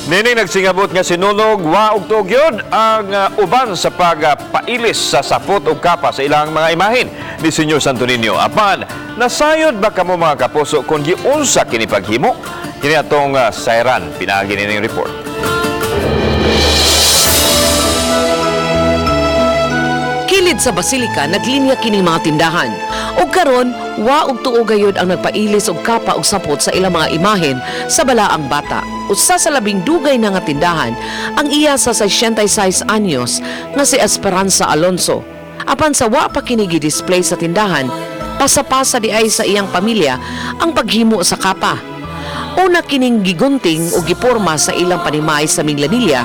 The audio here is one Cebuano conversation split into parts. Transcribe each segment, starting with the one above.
Nining nagsingabot nga sinulog, wa og tuog yun ang uban sa pagpailis sa sapot o kapa sa ilang mga imahin ni Senyor Santo Niño. Apan, nasayod ba kamo, mga kapuso, kung giunsa kini paghimo? Kini atong sayran pinaagi nining report. Kilid sa basilika naglinya kining mga tindahan. Ug karon, wa og tuo gayud ang nagpailis og kapa og sapot sa ilang mga imahen sa balaang bata. Usa sa labing dugay na nga tindahan ang iya sa 66 anyos nga si Esperanza Alonso. Apan sa wa pa kini gi-display sa tindahan, pasapasa di ay sa iyang pamilya ang paghimo sa kapa. Una kining gigunting o giporma sa ilang panimay sa Minglanilla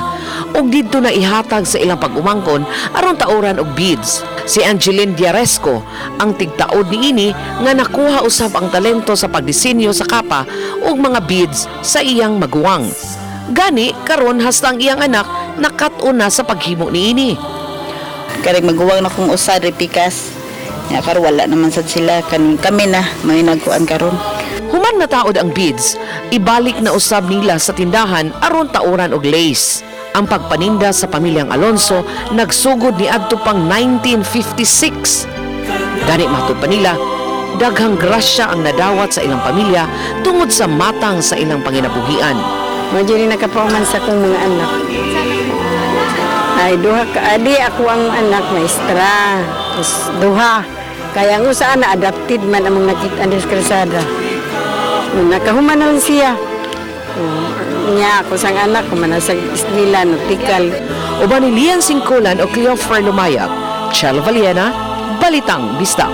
ug didto na ihatag sa ilang pag-umangkon aron taoran og beads. Si Angeline Diaresco ang tigtaod niini nga nakuha usab ang talento sa pagdisenyo sa kapa ug mga beads sa iyang maguwang. Gani karon hasta ang iyang anak nakat-on na sa paghimo niini. Kay maguwang na kong usa pikas. Ya karon wala naman sad sila kan kami na may nagkuan karon. Human nataod ang beads, ibalik na usab nila sa tindahan aron taoran og lace. Ang pagpaninda sa pamilyang Alonso nagsugod ni adto pang 1956. Gani matud pa nila, daghang grasya ang nadawat sa ilang pamilya tungod sa matang sa ilang panginabuhian. Mao ni nakapauman sa akong mga anak. Ay, duha ka. Adi, ako ang anak, maestra. Tapos, duha. Kaya ang usa na adopted man among nakita sa kalsada. Nakahuman na lang siya. Oh, niya ako sang anak, human na sa eskwela, nautical. Uban ni Lian Singkulan o Cleofer Lumayag, Chelo Valiena, Balitang Bisdak.